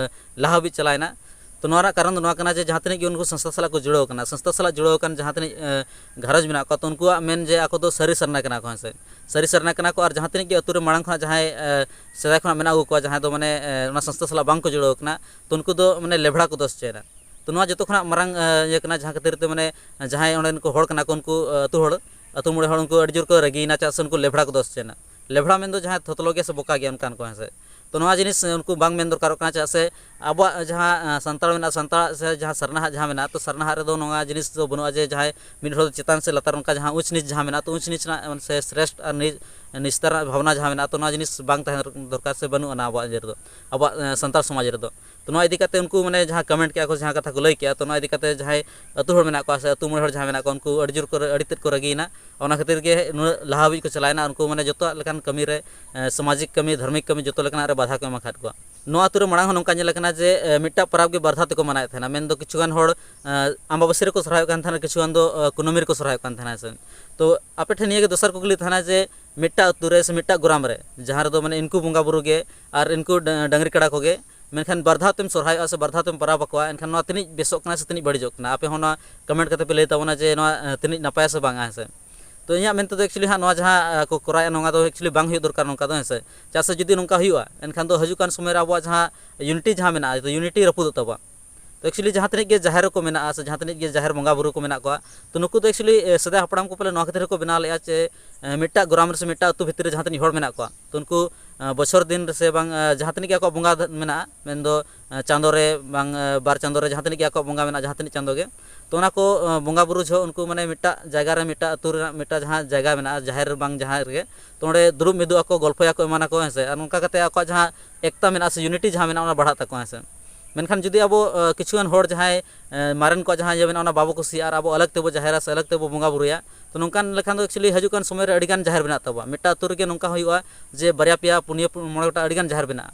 ᱞᱟᱦᱟ ᱦᱟᱹᱵᱤᱡ ᱪᱟᱞᱟᱣ ᱮᱱᱟ, ᱛᱚ, ᱱᱚᱣᱟ ᱨᱮᱱᱟᱜ ᱠᱟᱨᱚᱱ ᱫᱚ ᱱᱚᱣᱟ ᱠᱟᱱᱟ ᱡᱮ ᱡᱟᱦᱟᱸ ᱛᱤᱱᱟᱹᱜ ᱜᱮ ᱩᱱᱠᱩ ᱥᱚᱝᱥᱛᱷᱟ ᱥᱟᱞᱟᱜ ᱠᱚ ᱡᱩᱲᱟᱹᱣ ᱟᱠᱟᱱᱟ, ᱥᱚᱝᱥᱛᱷᱟ ᱥᱟᱞᱟᱜ ᱡᱩᱲᱟᱹᱣ ᱟᱠᱟᱱ ᱡᱟᱦᱟᱸ ᱛᱤᱱᱟᱹᱜ ᱜᱷᱟᱨᱚᱸᱡᱽ ᱢᱮᱱᱟᱜ ᱠᱚᱣᱟ, ᱛᱚ, ᱩᱱᱠᱩᱣᱟᱜ ᱢᱮᱱ ᱡᱮ ᱟᱠᱚ ᱫᱚ ᱥᱟᱹᱨᱤ ᱥᱟᱨᱱᱟ ᱠᱟᱱᱟ ᱠᱚ, ᱦᱮᱸ ᱥᱮ? ᱥᱟᱹᱨᱤ ᱥᱟᱨᱱᱟ ᱠᱟᱱᱟ ᱠᱚ᱾ ᱟᱨ ᱡᱟᱦᱟᱸ ᱛᱤᱱᱟᱹᱜ ᱜᱮ ᱟᱹᱛᱩ ᱨᱮ ᱢᱟᱲᱟᱝ ᱠᱷᱚᱱᱟᱜ ᱡᱟᱦᱟᱸᱭ ᱥᱮᱫᱟᱭ ᱠᱷᱚᱱᱟᱜ ᱢᱮᱱᱟᱜ ᱟᱹᱜᱩ ᱠᱚᱣᱟ, ᱡᱟᱦᱟᱸᱭ ᱫᱚ ᱢᱟᱱᱮ ᱚᱱᱟ ᱥᱚᱝᱥᱛᱷᱟ ᱥᱟᱞᱟᱜ ᱵᱟᱝ ᱠᱚ ᱡᱩᱲᱟᱹᱣ ᱟᱠᱟᱱᱟ, ᱛᱚ, ᱩᱱᱠᱩ ᱫᱚ ᱢᱟᱱᱮ ᱞᱮᱵᱷᱲᱟ ᱠᱚ ᱫᱚᱥ ᱦᱚᱪᱚᱭᱮᱱᱟ᱾ ᱛᱚ, ᱱᱚᱣᱟ ᱡᱚᱛᱚ ᱠᱷᱚᱱᱟᱜ ᱢᱟᱨᱟᱝ ᱤᱭᱟᱹ ᱠᱟᱱᱟ, ᱡᱟᱦᱟᱸ ᱠᱷᱟᱹᱛᱤᱨ ᱛᱮ ᱢᱟᱱᱮ ᱡᱟᱦᱟᱸᱭ ᱚᱸᱰᱮᱱ ᱠᱚ ᱦᱚᱲ ᱠᱟᱱᱟ ᱠᱚ, ᱩᱱᱠᱩ ᱟᱹᱛᱩ ᱦᱚᱲ, ᱟᱹᱛᱩ ᱢᱚᱬᱮ ᱦᱚᱲ, ᱩᱱᱠᱩ ᱟᱹᱰᱤ ᱡᱳᱨ ᱠᱚ ᱨᱟᱹᱜᱤᱭᱮᱱᱟ, ᱪᱮᱫᱟᱜ ᱥᱮ ᱩᱱᱠᱩ ᱞᱮᱵᱷᱲᱟ ᱠᱚ ᱫᱚᱥ ᱦᱚᱪᱚᱭᱮᱱᱟ᱾ ᱞᱮᱵᱷᱲᱟ ᱢᱮᱱᱫᱚ ᱡᱟᱦᱟᱸᱭ ᱛᱷᱚᱛᱞᱚ ᱜᱮᱭᱟ ᱥᱮ ᱵᱚᱠᱟ ᱜᱮᱭᱟ, ᱚᱱᱠᱟᱱ ᱠᱚ, ᱦᱮᱸ ᱥᱮ? ᱛᱚ, ᱱᱚᱣᱟ ᱡᱤᱱᱤᱥ ᱩᱱᱠᱩ ᱵᱟᱝ ᱢᱮᱱ ᱫᱚᱨᱠᱟᱨᱚᱜ ᱠᱟᱱᱟ, ᱪᱮᱫᱟᱜ ᱥᱮ ᱟᱵᱚᱣᱟᱜ ᱡᱟᱦᱟᱸ ᱥᱟᱱᱛᱟᱲ ᱢᱮᱱᱟᱜᱼᱟ, ᱥᱟᱱᱛᱟᱲᱟᱜ ᱥᱮ ᱡᱟᱦᱟᱸ ᱥᱟᱨᱱᱟᱦᱟᱜ ᱡᱟᱦᱟᱸ ᱢᱮᱱᱟᱜᱼᱟ, ᱛᱚ, ᱥᱟᱨᱱᱟᱦᱟᱜ ᱨᱮᱫᱚ ᱱᱚᱣᱟ ᱡᱤᱱᱤᱥ ᱫᱚ ᱵᱟᱹᱱᱩᱜᱼᱟ ᱡᱮ ᱡᱟᱦᱟᱸᱭ ᱢᱤᱫ ᱦᱚᱲ ᱪᱮᱛᱟᱱ ᱥᱮ ᱞᱟᱛᱟᱨ, ᱚᱱᱠᱟ ᱡᱟᱦᱟᱸ ᱩᱪ ᱱᱤᱪ ᱡᱟᱦᱟᱸ ᱢᱮᱱᱟᱜᱼᱟ, ᱛᱚ, ᱩᱪ ᱱᱤᱪ ᱨᱮᱱᱟᱜ ᱥᱮ ᱥᱨᱮᱥᱴ ᱟᱨ ᱱᱤᱪ, ᱱᱤᱪᱛᱟᱨ ᱨᱮᱱᱟᱜ ᱵᱷᱟᱵᱽᱱᱟ ᱡᱟᱦᱟᱸ ᱢᱮᱱᱟᱜᱼᱟ, ᱛᱚ, ᱱᱚᱣᱟ ᱡᱤᱱᱤᱥ ᱵᱟᱝ ᱛᱟᱦᱮᱸ ᱫᱚᱨᱠᱟᱨ ᱥᱮ ᱵᱟᱹᱱᱩᱜ ᱟᱱᱟ ᱟᱵᱚᱣᱟᱜ ᱤᱭᱟᱹ ᱨᱮᱫᱚ, ᱟᱵᱚᱣᱟᱜ ᱥᱟᱱᱛᱟᱲ ᱥᱚᱢᱟᱡᱽ ᱨᱮᱫᱚ᱾ ᱛᱚ, ᱱᱚᱣᱟ ᱤᱫᱤ ᱠᱟᱛᱮ ᱩᱱᱠᱩ ᱢᱟᱱᱮ ᱡᱟᱦᱟᱸ ᱠᱚᱢᱮᱱᱴ ᱠᱮᱜᱼᱟ ᱠᱚ, ᱡᱟᱦᱟᱸ ᱠᱟᱛᱷᱟ ᱠᱚ ᱞᱟᱹᱭ ᱠᱮᱜᱼᱟ, ᱛᱚ, ᱱᱚᱣᱟ ᱤᱫᱤ ᱠᱟᱛᱮ ᱡᱟᱦᱟᱸᱭ ᱟᱹᱛᱩ ᱦᱚᱲ ᱢᱮᱱᱟᱜ ᱠᱚᱣᱟ ᱥᱮ ᱟᱹᱛᱩ ᱢᱚᱬᱮ ᱦᱚᱲ ᱡᱟᱦᱟᱸ ᱢᱮᱱᱟᱜ ᱠᱚᱣᱟ, ᱩᱱᱠᱩ ᱟᱹᱰᱤ ᱡᱳᱨ ᱠᱚ, ᱟᱹᱰᱤ ᱛᱮᱫ ᱠᱚ ᱨᱟᱹᱜᱤᱭᱮᱱᱟ᱾ ᱚᱱᱟ ᱠᱷᱟᱹᱛᱤᱨ ᱜᱮ ᱱᱩᱱᱟᱹᱜ ᱞᱟᱦᱟ ᱦᱟᱹᱵᱤᱡ ᱠᱚ ᱪᱟᱞᱟᱣᱮᱱᱟ᱾ ᱩᱱᱠᱩ ᱢᱟᱱᱮ ᱡᱚᱛᱚᱣᱟᱜ ᱞᱮᱠᱟᱱ ᱠᱟᱹᱢᱤ ᱨᱮ, ᱮ, ᱥᱟᱢᱟᱡᱤᱠ ᱠᱟᱹᱢᱤ, ᱫᱷᱟᱨᱢᱤᱠ ᱠᱟᱹᱢᱤ, ᱡᱚᱛᱚ ᱞᱮᱠᱟᱱᱟᱜ ᱨᱮ ᱵᱟᱫᱷᱟ ᱠᱚ ᱮᱢ ᱟᱠᱟᱫ ᱠᱚᱣᱟ᱾ ᱱᱚᱣᱟ ᱟᱹᱛᱩ ᱨᱮ ᱢᱟᱲᱟᱝ ᱦᱚᱸ ᱱᱚᱝᱠᱟ ᱧᱮᱞ ᱟᱠᱟᱱᱟ ᱡᱮ, ᱮ, ᱢᱤᱫᱴᱟᱜ ᱯᱚᱨᱚᱵᱽ ᱜᱮ ᱵᱟᱨ ᱫᱷᱟᱣ ᱛᱮᱠᱚ ᱢᱟᱱᱟᱣᱮᱫ ᱛᱟᱦᱮᱱᱟ᱾ ᱢᱮᱱᱫᱚ ᱠᱤᱪᱷᱩ ᱜᱟᱱ ᱦᱚᱲ, ᱮ, ᱟᱢᱵᱟᱵᱟᱹᱥᱭᱟᱹ ᱨᱮᱠᱚ ᱥᱚᱨᱦᱟᱭᱚᱜ ᱠᱟᱱ ᱛᱟᱦᱮᱱᱟ, ᱠᱤᱪᱷᱩ ᱜᱟᱱ ᱫᱚ, ᱮ, ᱠᱩᱱᱟᱹᱢᱤ ᱨᱮᱠᱚ ᱥᱚᱨᱦᱟᱭᱚᱜ ᱠᱟᱱ ᱛᱟᱦᱮᱱᱟ, ᱦᱮᱸ ᱥᱮ᱾ ᱛᱚ, ᱟᱯᱮ ᱴᱷᱮᱱ ᱱᱤᱭᱟᱹ ᱜᱮ ᱫᱚᱥᱟᱨ ᱠᱩᱠᱞᱤ ᱛᱟᱦᱮᱱᱟ ᱡᱮ, ᱢᱤᱫᱴᱟᱜ ᱟᱹᱛᱩ ᱨᱮ ᱥᱮ ᱢᱤᱫᱴᱟᱜ ᱜᱨᱟᱢ ᱨᱮ, ᱡᱟᱦᱟᱸ ᱨᱮᱫᱚ ᱢᱟᱱᱮ ᱤᱱᱠᱩ ᱵᱚᱸᱜᱟ ᱵᱩᱨᱩ ᱜᱮ ᱟᱨ ᱤᱱᱠᱩ ᱰᱟ-, ᱰᱟᱹᱝᱨᱤ ᱠᱟᱰᱟ ᱠᱚᱜᱮ, ᱢᱮᱱᱠᱷᱟᱱ ᱵᱟᱨ ᱫᱷᱟᱣ ᱛᱮᱢ ᱥᱚᱨᱦᱟᱭᱚᱜᱼᱟ ᱥᱮ ᱵᱟᱨ ᱫᱷᱟᱣ ᱛᱮᱢ ᱯᱚᱨᱚᱵᱽ ᱟᱠᱚᱣᱟ, ᱮᱱᱠᱷᱟᱱ ᱱᱚᱣᱟ ᱛᱤᱱᱟᱹᱜ ᱵᱮᱥᱚᱜ ᱠᱟᱱᱟ ᱥᱮ ᱛᱤᱱᱟᱹᱜ ᱵᱟᱹᱲᱤᱡᱚᱜ ᱠᱟᱱᱟ? ᱟᱯᱮ ᱦᱚᱸ ᱱᱚᱣᱟ ᱠᱚᱢᱮᱱᱴ ᱠᱟᱛᱮ ᱯᱮ ᱞᱟᱹᱭ ᱛᱟᱵᱚᱱᱟ ᱡᱮ ᱱᱚᱣᱟ, ᱮ, ᱛᱤᱱᱟᱹᱜ ᱱᱟᱯᱟᱭᱟ ᱥᱮ ᱵᱟᱝᱟ, ᱦᱮᱸ ᱥᱮ? ᱛᱚ, ᱤᱧᱟᱹᱜ ᱢᱮᱱ ᱛᱮᱫᱚ actually ᱦᱟᱸᱜ ᱱᱚᱣᱟ ᱡᱟᱦᱟᱸ, ᱮ, ᱠᱚ ᱠᱚᱨᱟᱣᱮᱫᱼᱟ, ᱱᱚᱣᱟ ᱫᱚ actually ᱵᱟᱝ ᱦᱩᱭᱩᱜ ᱫᱚᱨᱠᱟᱨ ᱱᱚᱝᱠᱟ ᱫᱚ, ᱦᱮᱸ ᱥᱮ? ᱪᱮᱫᱟᱜ ᱥᱮ ᱡᱩᱫᱤ ᱱᱚᱝᱠᱟ ᱦᱩᱭᱩᱜᱼᱟ, ᱮᱱᱠᱷᱟᱱ ᱫᱚ ᱦᱤᱡᱩᱜ ᱠᱟᱱ ᱥᱚᱢᱚᱭ ᱨᱮ ᱟᱵᱚᱣᱟᱜ ᱡᱟᱦᱟᱸ unity ᱡᱟᱦᱟᱸ ᱢᱮᱱᱟᱜᱼᱟ, ᱛᱚ, unity ᱨᱟᱹᱯᱩᱫᱚᱜ ᱛᱟᱵᱚᱱᱟ᱾ ᱛᱚ, actually ᱡᱟᱦᱟᱸ ᱛᱤᱱᱟᱹᱜ ᱜᱮ ᱡᱟᱦᱮᱨ ᱠᱚ ᱢᱮᱱᱟᱜᱼᱟ ᱥᱮ ᱡᱟᱦᱟᱸ ᱛᱤᱱᱟᱹᱜ ᱜᱮ ᱡᱟᱦᱮᱨ ᱵᱚᱸᱜᱟ ᱵᱩᱨᱩ ᱠᱚ ᱢᱮᱱᱟᱜ ᱠᱚᱣᱟ, ᱛᱚ, ᱱᱩᱠᱩ ᱫᱚ actually, ᱮ, ᱥᱮᱫᱟᱭ ᱦᱟᱯᱲᱟᱢ ᱠᱚ ᱯᱟᱞᱮ ᱱᱚᱣᱟ ᱠᱷᱟᱹᱛᱤᱨ ᱦᱚᱸᱠᱚ ᱵᱮᱱᱟᱣ ᱞᱮᱫᱼᱟ ᱡᱮ, ᱮ, ᱢᱤᱫᱴᱟᱜ ᱜᱨᱟᱢ ᱨᱮ ᱥᱮ ᱢᱤᱫᱴᱟᱜ ᱟᱹᱛᱩ ᱵᱷᱤᱛᱤᱨ ᱨᱮ ᱡᱟᱦᱟᱸ ᱛᱤᱱᱟᱹᱜ ᱦᱚᱲ ᱢᱮᱱᱟᱜ ᱠᱚᱣᱟ, ᱛᱚ, ᱩᱱᱠᱩ, ᱮ, ᱵᱚᱪᱷᱚᱨ ᱫᱤᱱ ᱨᱮ ᱥᱮ ᱵᱟᱝ, ᱮ, ᱡᱟᱦᱟᱸ ᱛᱤᱱᱟᱹᱜ ᱜᱮ ᱟᱠᱚᱣᱟᱜ ᱵᱚᱸᱜᱟ ᱫᱷ-, ᱢᱮᱱᱟᱜᱼᱟ, ᱢᱮᱱᱫᱚ, ᱮ, ᱪᱟᱸᱫᱳ ᱨᱮ ᱵᱟᱝ, ᱮ, ᱵᱟᱨ ᱪᱟᱸᱫᱳ ᱨᱮ ᱡᱟᱦᱟᱸ ᱛᱤᱱᱟᱹᱜ ᱜᱮ ᱟᱠᱚᱣᱟᱜ ᱵᱚᱸᱜᱟ ᱢᱮᱱᱟᱜᱼᱟ, ᱡᱟᱦᱟᱸ ᱛᱤᱱᱟᱹᱜ ᱪᱟᱸᱫᱳ ᱜᱮ, ᱛᱚ, ᱚᱱᱟ ᱠᱚ, ᱮ, ᱵᱚᱸᱜᱟ ᱵᱩᱨᱩ ᱡᱚᱦᱚᱜ ᱩᱱᱠᱩ ᱢᱟᱱᱮ ᱢᱤᱫᱴᱟᱜ ᱡᱟᱭᱜᱟ ᱨᱮ, ᱢᱤᱫᱴᱟᱜ ᱟᱹᱛᱩ ᱨᱮᱱᱟᱜ ᱢᱤᱫᱴᱟᱜ ᱡᱟᱦᱟᱸ ᱡᱟᱭᱜᱟ ᱢᱮᱱᱟᱜᱼᱟ, ᱡᱟᱦᱮᱨ ᱵᱟᱝ ᱡᱟᱦᱟᱸ ᱨᱮᱜᱮ, ᱛᱚ, ᱚᱸᱰᱮ ᱫᱩᱲᱩᱵ ᱢᱤᱫᱚᱜ ᱟᱠᱚ, ᱜᱚᱞᱯᱷᱚᱭᱟᱠᱚ, ᱮᱢᱟᱱᱟᱠᱚ, ᱦᱮᱸ ᱥᱮ᱾ ᱟᱨ ᱱᱚᱝᱠᱟ ᱠᱟᱛᱮ ᱟᱠᱚᱣᱟᱜ ᱡᱟᱦᱟᱸ ᱮᱠᱛᱟ ᱢᱮᱱᱟᱜᱼᱟ ᱥᱮ unity ᱡᱟᱦᱟᱸ ᱢᱮᱱᱟᱜᱼᱟ, ᱚᱱᱟ ᱵᱟᱲᱦᱟᱜ ᱛᱟᱠᱚᱣᱟ, ᱦᱮᱸ ᱥᱮ᱾ ᱢᱮᱱᱠᱷᱟᱱ ᱡᱩᱫᱤ ᱟᱵᱚ, ᱮ, ᱠᱤᱪᱷᱩ ᱜᱟᱱ ᱦᱚᱲ ᱡᱟᱦᱟᱸᱭ, ᱮ, ᱢᱟᱨᱮᱱ ᱠᱚᱣᱟᱜ ᱡᱟᱦᱟᱸ ᱤᱭᱟᱹ ᱢᱮᱱᱟᱜᱼᱟ, ᱚᱱᱟ ᱵᱟᱵᱚ ᱠᱩᱥᱤᱭᱟᱜᱼᱟ ᱟᱨ ᱟᱵᱚ ᱟᱞᱟᱜᱽ ᱛᱮᱵᱚ ᱡᱟᱦᱮᱨᱟ ᱥᱮ ᱟᱞᱟᱜᱽ ᱛᱮᱵᱚ ᱵᱚᱸᱜᱟ ᱵᱩᱨᱩᱭᱟ, ᱛᱚ, ᱱᱚᱝᱠᱟᱱ ᱞᱮᱠᱷᱟᱱ ᱫᱚ actually ᱦᱤᱡᱩᱜ ᱠᱟᱱ ᱥᱚᱢᱚᱭ ᱨᱮ ᱟᱹᱰᱤ ᱜᱟᱱ ᱡᱟᱦᱮᱨ ᱢᱮᱱᱟᱜ ᱛᱟᱵᱚᱣᱟ᱾ ᱢᱤᱫᱴᱟᱝ ᱟᱹᱛᱩ ᱨᱮᱜᱮ ᱱᱚᱝᱠᱟ ᱦᱩᱭᱩᱜᱼᱟ ᱡᱮ ᱵᱟᱨᱭᱟ, ᱯᱮᱭᱟ, ᱯᱩᱱᱭᱟᱹ, ᱯᱩ-, ᱢᱚᱬᱮ ᱜᱚᱴᱟᱝ ᱟᱹᱰᱤ ᱜᱟᱱ ᱡᱟᱦᱮᱨ ᱢᱮᱱᱟᱜᱼᱟ᱾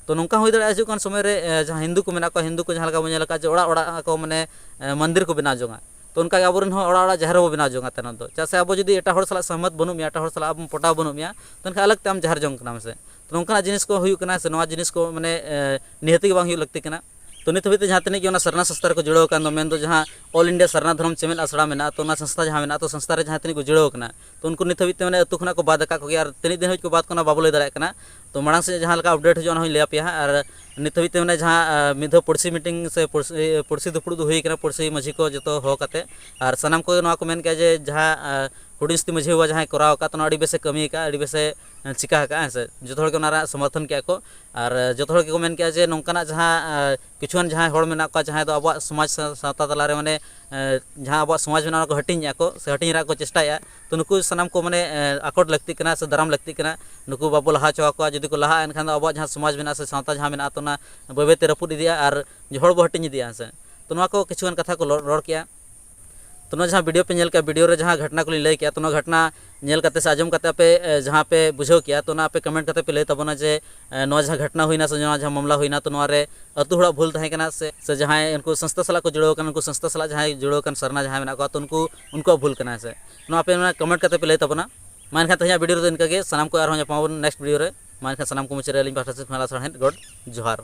ᱛᱚ, ᱱᱚᱝᱠᱟ ᱦᱚᱸ ᱦᱩᱭ ᱫᱟᱲᱮᱭᱟᱜᱼᱟ ᱦᱤᱡᱩᱜ ᱠᱟᱱ ᱥᱚᱢᱚᱭ ᱨᱮ, ᱮ, ᱡᱟᱦᱟᱸ ᱦᱤᱱᱫᱩ ᱠᱚ ᱢᱮᱱᱟᱜ ᱠᱚᱣᱟ, ᱦᱤᱱᱫᱩ ᱠᱚ ᱡᱟᱦᱟᱸ ᱞᱮᱠᱟ ᱵᱚᱱ ᱧᱮᱞ ᱟᱠᱟᱫ ᱡᱮ ᱚᱲᱟᱜ ᱚᱲᱟᱜ ᱟᱠᱚ ᱢᱟᱱᱮ, ᱮ, ᱢᱚᱱᱫᱤᱨ ᱠᱚ ᱵᱮᱱᱟᱣ ᱡᱚᱝᱟ᱾ ᱛᱚ ᱚᱱᱠᱟ ᱜᱮ ᱟᱵᱚᱨᱮᱱ ᱦᱚᱸ ᱚᱲᱟᱜ ᱚᱲᱟᱜ ᱡᱟᱦᱮᱨ ᱵᱚ ᱵᱮᱱᱟᱣ ᱡᱚᱝᱟ ᱛᱟᱭᱱᱚᱢ ᱫᱚ᱾ ᱪᱮᱫᱟᱜ ᱥᱮ ᱟᱵᱚ ᱡᱩᱫᱤ ᱮᱴᱟᱜ ᱦᱚᱲ ᱥᱟᱞᱟᱜ ᱥᱚᱦᱢᱚᱛ ᱵᱟᱹᱱᱩᱜ ᱢᱮᱭᱟ, ᱮᱴᱟᱜ ᱦᱚᱲ ᱥᱟᱞᱟᱜ ᱟᱢ ᱯᱚᱴᱟᱣ ᱵᱟᱹᱱᱩᱜ ᱢᱮᱭᱟ, ᱛᱚ ᱮᱱᱠᱷᱟᱱ ᱟᱞᱟᱜᱽ ᱛᱮ ᱟᱢ ᱡᱟᱦᱮᱨ ᱡᱚᱝ ᱠᱟᱱᱟᱢ ᱥᱮ᱾ ᱛᱚ ᱱᱚᱝᱠᱟᱱᱟᱜ ᱡᱤᱱᱤᱥ ᱠᱚ ᱦᱩᱭᱩᱜ ᱠᱟᱱᱟ ᱥᱮ, ᱱᱚᱣᱟ ᱡᱤᱱᱤᱥ ᱠᱚ ᱢᱟᱱᱮ, ᱮ, ᱱᱤᱦᱟᱹᱛ ᱜᱮ ᱵᱟᱝ ᱦᱩᱭᱩᱜ ᱞᱟᱹᱠᱛᱤ ᱠᱟᱱᱟ᱾ ᱛᱚ ᱱᱤᱛ ᱦᱟᱹᱵᱤᱡ ᱛᱮ ᱡᱟᱦᱟᱸ ᱛᱤᱱᱟᱹᱜ ᱜᱮ ᱚᱱᱟ ᱥᱟᱨᱱᱟ ᱥᱚᱝᱥᱛᱷᱟ ᱨᱮᱠᱚ ᱡᱩᱲᱟᱹᱣ ᱟᱠᱟᱱ ᱫᱚ, ᱢᱮᱱᱫᱚ ᱡᱟᱦᱟᱸ All India ᱥᱟᱨᱱᱟ ᱫᱷᱚᱨᱚᱢ ᱪᱮᱢᱮᱫ ᱟᱥᱲᱟ ᱢᱮᱱᱟᱜᱼᱟ, ᱛᱚ ᱚᱱᱟ ᱥᱚᱝᱥᱛᱷᱟ ᱡᱟᱦᱟᱸ ᱢᱮᱱᱟᱜᱼᱟ, ᱛᱚ ᱥᱚᱝᱥᱛᱷᱟ ᱨᱮ ᱡᱟᱦᱟᱸ ᱛᱤᱱᱟᱹᱜ ᱠᱚ ᱡᱩᱲᱟᱹᱣ ᱟᱠᱟᱱᱟ, ᱛᱚ ᱩᱱᱠᱩ ᱱᱤᱛ ᱦᱟᱹᱵᱤᱡ ᱛᱮ ᱢᱟᱱᱮ ᱟᱹᱛᱩ ᱠᱷᱚᱱᱟᱜ ᱠᱚ ᱵᱟᱫ ᱟᱠᱟᱫ ᱠᱚᱜᱮᱭᱟ, ᱟᱨ ᱛᱤᱱᱟᱹᱜ ᱫᱤᱱ ᱦᱟᱹᱵᱤᱡ ᱠᱚ ᱵᱟᱫ ᱠᱟᱱᱟ ᱵᱟᱵᱚ ᱞᱟᱹᱭ ᱫᱟᱲᱮᱭᱟᱜ ᱠᱟᱱᱟ᱾ ᱛᱚ ᱢᱟᱲᱟᱝ ᱥᱮᱫ ᱡᱟᱦᱟᱸ ᱞᱮᱠᱟ update ᱦᱤᱡᱩᱜᱼᱟ, ᱚᱱᱟ ᱦᱚᱸᱧ ᱞᱟᱹᱭ ᱟᱯᱮᱭᱟ ᱦᱟᱸᱜ᱾ ᱟᱨ ᱱᱤᱛ ᱦᱟᱹᱵᱤᱡ ᱛᱮ ᱢᱟᱱᱮ ᱡᱟᱦᱟᱸ, ᱟ, ᱢᱤᱫ ᱫᱷᱟᱣ ᱯᱩᱲᱥᱤ meeting ᱥᱮ ᱯᱩᱲᱥᱤ, ᱯᱩᱲᱥᱤ ᱫᱩᱯᱲᱩᱵ ᱫᱚ ᱦᱩᱭ ᱠᱟᱱᱟ, ᱯᱩᱲᱥᱤ ᱢᱟᱹᱡᱷᱤ ᱠᱚ ᱡᱚᱛᱚ ᱦᱚᱦᱚ ᱠᱟᱛᱮ, ᱟᱨ ᱥᱟᱱᱟᱢ ᱠᱚᱜᱮ ᱱᱚᱣᱟ ᱠᱚ ᱢᱮᱱ ᱠᱮᱜᱼᱟ ᱡᱮ ᱡᱟᱦᱟᱸ, ᱟ, ᱦᱩᱰᱤᱧ ᱥᱩᱛᱤ ᱢᱟᱹᱡᱷᱤ ᱵᱟᱵᱟ ᱡᱟᱦᱟᱸᱭ ᱠᱚᱨᱟᱣ ᱟᱠᱟᱫ, ᱛᱚ ᱱᱚᱣᱟ ᱟᱹᱰᱤ ᱵᱮᱥᱮ ᱠᱟᱹᱢᱤ ᱟᱠᱟᱫᱼᱟ, ᱟᱹᱰᱤ ᱵᱮᱥᱮ ᱪᱤᱠᱟ ᱟᱠᱟᱫᱼᱟ, ᱦᱮᱸ ᱥᱮ᱾ ᱡᱚᱛᱚ ᱦᱚᱲ ᱜᱮ ᱚᱱᱟ ᱨᱮ ᱥᱚᱢᱚᱨᱛᱷᱚᱱ ᱠᱮᱜᱼᱟ ᱠᱚ᱾ ᱟᱨ ᱡᱚᱛᱚ ᱦᱚᱲ ᱜᱮᱠᱚ ᱢᱮᱱ ᱠᱮᱜᱼᱟ ᱡᱮ ᱱᱚᱝᱠᱟᱱᱟᱜ ᱡᱟᱦᱟᱸ, ᱟ, ᱠᱤᱪᱷᱩᱜᱟᱱ ᱡᱟᱦᱟᱸᱭ ᱦᱚᱲ ᱢᱮᱱᱟᱜ ᱠᱚᱣᱟ, ᱡᱟᱦᱟᱸᱭ ᱫᱚ ᱟᱵᱚᱣᱟᱜ ᱥᱚᱢᱟᱡᱽ ᱥᱟ-, ᱥᱟᱶᱛᱟ ᱛᱟᱞᱟᱨᱮ ᱢᱟᱱᱮ, ᱮ, ᱡᱟᱦᱟᱸ ᱟᱵᱚᱣᱟᱜ ᱥᱚᱢᱟᱡᱽ ᱢᱮᱱᱟᱜᱼᱟ, ᱚᱱᱟ ᱠᱚ ᱦᱟᱹᱴᱤᱧᱮᱜᱼᱟ ᱠᱚ ᱥᱮ ᱦᱟᱹᱴᱤᱧ ᱨᱮᱭᱟᱜ ᱠᱚ ᱪᱮᱥᱴᱟᱭᱮᱜᱼᱟ, ᱛᱚ ᱱᱩᱠᱩ ᱥᱟᱱᱟᱢ ᱠᱚ ᱢᱟᱱᱮ, ᱮ, ᱟᱠᱚᱴ ᱞᱟᱹᱠᱛᱤᱜ ᱠᱟᱱᱟ ᱥᱮ ᱫᱟᱨᱟᱢ ᱞᱟᱹᱠᱛᱤᱜ ᱠᱟᱱᱟ᱾ ᱱᱩᱠᱩ ᱵᱟᱵᱚ ᱞᱟᱦᱟ ᱦᱚᱪᱚ ᱟᱠᱚᱣᱟ᱾ ᱡᱩᱫᱤ ᱠᱚ ᱞᱟᱦᱟᱜᱼᱟ, ᱮᱱᱠᱷᱟᱱ ᱫᱚ ᱟᱵᱚᱣᱟᱜ ᱡᱟᱦᱟᱸ ᱥᱚᱢᱟᱡᱽ ᱢᱮᱱᱟᱜᱼᱟ ᱥᱮ ᱥᱟᱶᱛᱟ ᱡᱟᱦᱟᱸ ᱢᱮᱱᱟᱜᱼᱟ, ᱛᱚ ᱚᱱᱟ ᱵᱟᱹᱭ ᱵᱟᱹᱭ ᱛᱮ ᱨᱟᱹᱯᱩᱫ ᱤᱫᱤᱜᱼᱟ ᱟᱨ ᱦᱚᱲ ᱵᱚ ᱦᱟᱹᱴᱤᱧ ᱤᱫᱤᱜᱼᱟ, ᱦᱮᱸ ᱥᱮ᱾ ᱛᱚ ᱱᱚᱣᱟ ᱠᱚ ᱠᱤᱪᱷᱩᱜᱟᱱ ᱠᱟᱛᱷᱟ ᱠᱚ ᱨᱚᱲ, ᱨᱚᱲ ᱠᱮᱜᱼᱟ᱾ ᱛᱚ ᱱᱚᱣᱟ ᱡᱟᱦᱟᱸ video ᱯᱮ ᱧᱮᱞ ᱠᱮᱜᱼᱟ, video ᱨᱮ ᱡᱟᱦᱟᱸ ᱜᱷᱚᱴᱱᱟ ᱠᱚᱞᱤᱧ ᱞᱟᱹᱭ ᱠᱮᱜᱼᱟ, ᱛᱚ ᱱᱚᱣᱟ ᱜᱷᱚᱴᱱᱟ ᱧᱮᱞ ᱠᱟᱛᱮ ᱥᱮ ᱟᱸᱡᱚᱢ ᱠᱟᱛᱮ ᱟᱯᱮ, ᱮ, ᱡᱟᱦᱟᱸ ᱯᱮ ᱵᱩᱡᱷᱟᱹᱣ ᱠᱮᱜᱼᱟ, ᱛᱚ ᱚᱱᱟ ᱟᱯᱮ comment ᱠᱟᱛᱮ ᱯᱮ ᱞᱟᱹᱭ ᱛᱟᱵᱚᱱᱟ ᱡᱮ, ᱮ, ᱱᱚᱣᱟ ᱡᱟᱦᱟᱸ ᱜᱷᱚᱴᱱᱟ ᱦᱩᱭᱱᱟ ᱥᱮ ᱱᱚᱣᱟ ᱡᱟᱦᱟᱸ ᱢᱟᱢᱞᱟ ᱦᱩᱭᱱᱟ, ᱛᱚ ᱱᱚᱣᱟ ᱨᱮ ᱟᱹᱛᱩ ᱦᱚᱲᱟᱜ ᱵᱷᱩᱞ ᱛᱟᱦᱮᱸ ᱠᱟᱱᱟ ᱥᱮ, ᱥᱮ ᱡᱟᱦᱟᱸᱭ ᱩᱱᱠᱩ ᱥᱚᱝᱥᱛᱷᱟ ᱥᱟᱞᱟᱜ ᱠᱚ ᱡᱩᱲᱟᱹᱣ ᱟᱠᱟᱱ, ᱩᱱᱠᱩ ᱥᱚᱝᱥᱛᱷᱟ ᱥᱟᱞᱟᱜ ᱡᱟᱦᱟᱸᱭ ᱡᱩᱲᱟᱹᱣ ᱟᱠᱟᱱ ᱥᱟᱨᱱᱟ ᱡᱟᱦᱟᱸᱭ ᱢᱮᱱᱟᱜ ᱠᱚᱣᱟ, ᱛᱚ ᱩᱱᱠᱩ, ᱩᱱᱠᱩᱣᱟᱜ ᱵᱷᱩᱞ ᱠᱟᱱᱟ ᱥᱮ? ᱱᱚᱣᱟ ᱟᱯᱮ ᱱᱚᱣᱟ comment ᱠᱟᱛᱮ ᱯᱮ ᱞᱟᱹᱭ ᱛᱟᱵᱚᱱᱟ᱾ ᱢᱟ ᱮᱱᱠᱷᱟᱱ ᱛᱮᱦᱮᱧᱟᱜ video ᱨᱮᱫᱚ ᱤᱱᱠᱟᱹ ᱜᱮ, ᱥᱟᱱᱟᱢ ᱠᱚ ᱟᱨᱦᱚᱸ ᱧᱟᱯᱟᱢ ᱟᱵᱚᱱ next video ᱨᱮ᱾ ᱢᱟ ᱮᱱᱠᱷᱟᱱ ᱥᱟᱱᱟᱢ ᱠᱚ ᱢᱩᱪᱟᱹᱫ ᱨᱮ ᱟᱹᱞᱤᱧ ᱯᱟᱦᱴᱟ ᱥᱮᱫ ᱠᱷᱚᱱ ᱟᱞᱟᱝ ᱥᱟᱶᱦᱮᱫ ᱜᱚᱰ ᱡᱚᱦᱟᱨ᱾